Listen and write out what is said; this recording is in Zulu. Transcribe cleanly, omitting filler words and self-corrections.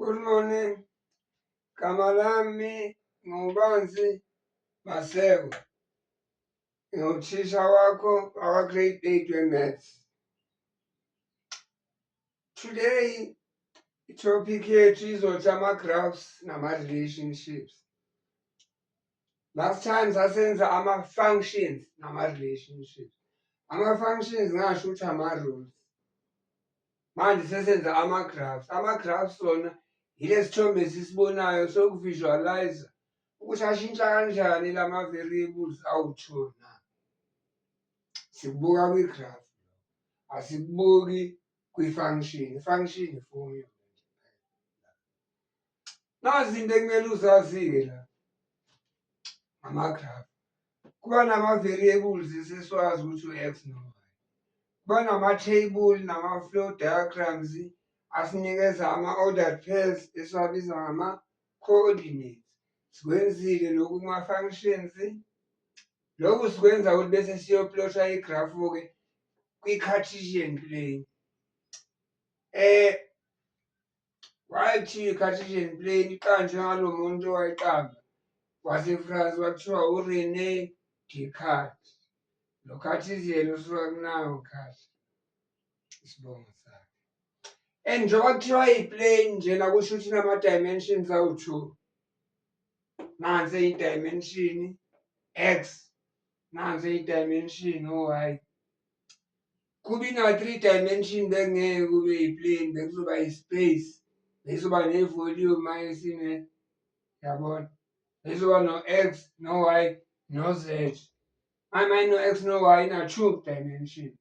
Good morning. Gama lami nguBanzi Maseko. Nginguthisha wakho wakwa-grade 8 we-maths. Today i-topic yethu izothi ama-graphs nama-relationships. Last time sasenza ama-functions nama-relationships. Ama-functions ngasho ukuthi ama-rules. Manje sesenza ama-graphs. Ama-graphs wona yile sithombe esisibonayo soku-visualize ukuthi ashintsha kanjani lama-variables awu-two na. Sikubuka kwi-graph, asikubuki kwi-function. I-function i-formula. Nazi into ekumele uzazi-ke la ngama-graph. Kuba nama-variables esesiwazi ukuthi u-x no-y. Kuba nama-table nama-flow diagrams asinikeza ama-ordered pairs esiwabiza ngama-coordinates. Sikwenzile lokhu kuma-functions. Lokhu sikwenza ukuthi bese siyoplotha igrafu-ke kwi-Cartesian plane. Why kuthiwa i-Cartesian plane? Iqanjwe ngalo muntu owayiqamba waseFrance, kwathiwa uRene Descartes. Lo Cartesian usuka kunawo Cartes, isibongo sakhe. And njengoba kuthiwa i-plane njena, kusho ukuthi inama-dimensions awu-two. Nansi i-dimension x, nansi i-dimension o-y. Kuba ina-three dimension bekungeke kube i-plane, bekuzoba i-space, bezoba ne-volume mayesine, yabona, bezoba no-x, no-y, no-z. Manje ino-x, no-y, ina-two dimensions.